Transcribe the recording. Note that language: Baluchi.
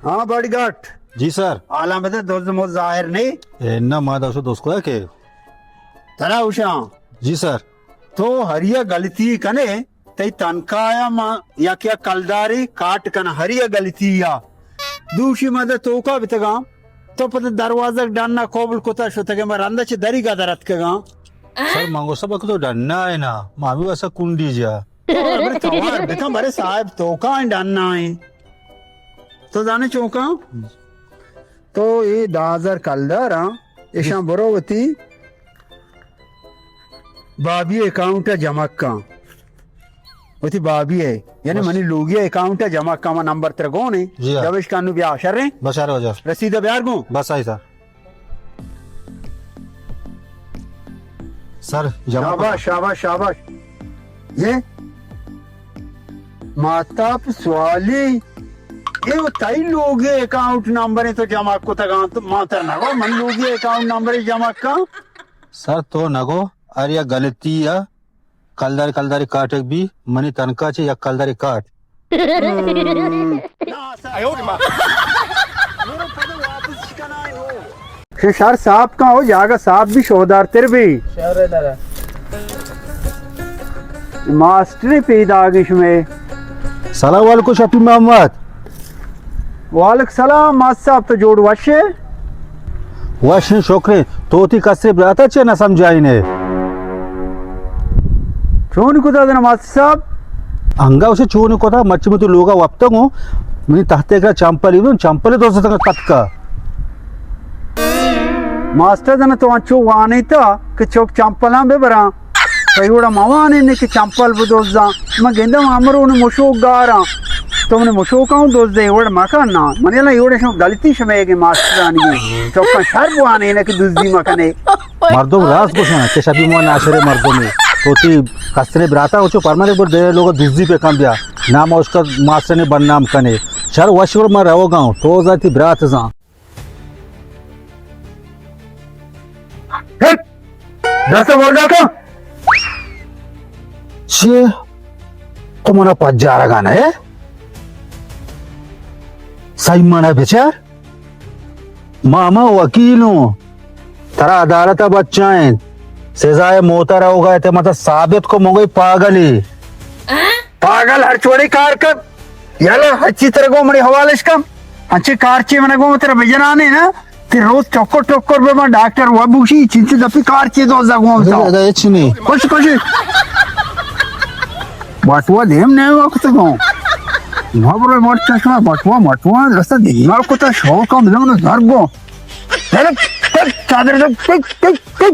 ہاں باڈی گارڈ۔ جی سر۔ حالاں بدے، دز مز ظاہر نہیں۔ اے نہ، ما داشو دوست کو ہے کہ۔ ترا اوشاں۔ جی سر۔ تو ہریا غلطی کنے، تئی تنکایا ما یک یک کلداری کاٹ کن، ہریا غلطی یا۔ دوشی مدد توکا بتگاں، تو پتہ دروازگ ڈنا کوبل کتا شتگے، ما رندا چہ دری گدر اتکگاں۔ سر، من گوشت بلکہ تو ڈنا ئے نا، ما ہمے واسطہ کنڈی جا۔ تو بلے توار بکن، بلے صاحب توکا ڈنا ئے۔ تو زانے چونکا؟ تو اے دہ ہزار کلداراں، ایشاں برو وتی بابی اکاؤنٹ ء جمع کن۔ وتی بابی ء، یعنی بس۔ منی لوگی ء اکاؤنٹ ء جمع کن، من نمبر ترا گون ایں۔ جی ہاں۔ دبش کن نو بیا، شر ایں؟ بس شر واجہ۔ رسید ء بیار گون۔ بس آئی سر۔ سر، جمع شاباش، کن۔ شاباش، شاباش۔ یہ ماہتاب سوالی، اے و تئی لوگی اکاؤنٹ نمبر تو جمع کتگاں، تو ما تر نگو من لوگی اکاؤنٹ نمبر جمع کن۔ سر، تو نگو، ہر یک غلطی یا کلدار کلدار کاٹک بی، منی تنکا چے یک کلدار کاٹ۔ شر صاف کن، او جاگہ صاف بی، شوہدار تر بی۔ ماسٹر پیداگش میں۔ سلام علیکم شفیع محمد۔ وعلیکم سلام ماسٹر صاحب، تو جوڑ وش ئے؟ وش ایں، شکر ایں۔ تو وتی کسرے براتا چے نہ سمجھائینے؟ چون کتا دنا ماسٹر صاحب؟ انگا اسے چون کتا، مرچی من تو لوگا وپتگوں، منی تحت کرا چمپل ایدوں، چمپل دزتگا کتکا۔ ماسٹر جن، تو انچو وانیتا کہ چوک چمپلاں بہ براں۔ تئی وڑا مہ وانینے کہ چمپل بدزاں۔ من گندم امرو نے مشوک گاراں۔ تو من مشوکاں دزے وڑ مکن نا۔ من یلا اے وڑ شو غلطی شمے کہ ماسٹرانی۔ چوکاں شر بوانینے کہ دزی مکنے۔ مردم راست گوشن کہ شبی مو ناشر مردمے۔ تو تی کسترے براتا ہو چو پرمانے بر دے لوگ دزی پہ کم بیا۔ نام اس کا ماسٹر نے بدنام کنے۔ شر وش وڑ من روگاں۔ تو ذاتی برات زاں۔ ہٹ! دست ورگا کن۔ چے؟ تو منا پجارگا نہ ئے؟ سہی منا بچار۔ ما ہما وکیل اوں۔ ترا عدالت ء بچائیں۔ سزائے موتر ہوگا تے متا ثابت کو مگوئی پاگلی۔ پاگل ہر چوڑے کار کن۔ یلا ہچی تر گو منی حوالش کن۔ ہنچے کار چے من گو تر بجنانے نا۔ تی روز ٹکر ٹکر بہ من ڈاکٹر و بوشی چنچو دپی کار چے دو زگون تو۔ ادا ہچ نہیں۔ خوش خوشی۔ بٹوا دیم نہیں وقت گو۔ ما برو مٹ چشمہ بٹوا مٹوا رستا دیما کتا شوق ہم زمن در گو۔ چادر ٹک ٹک ٹک۔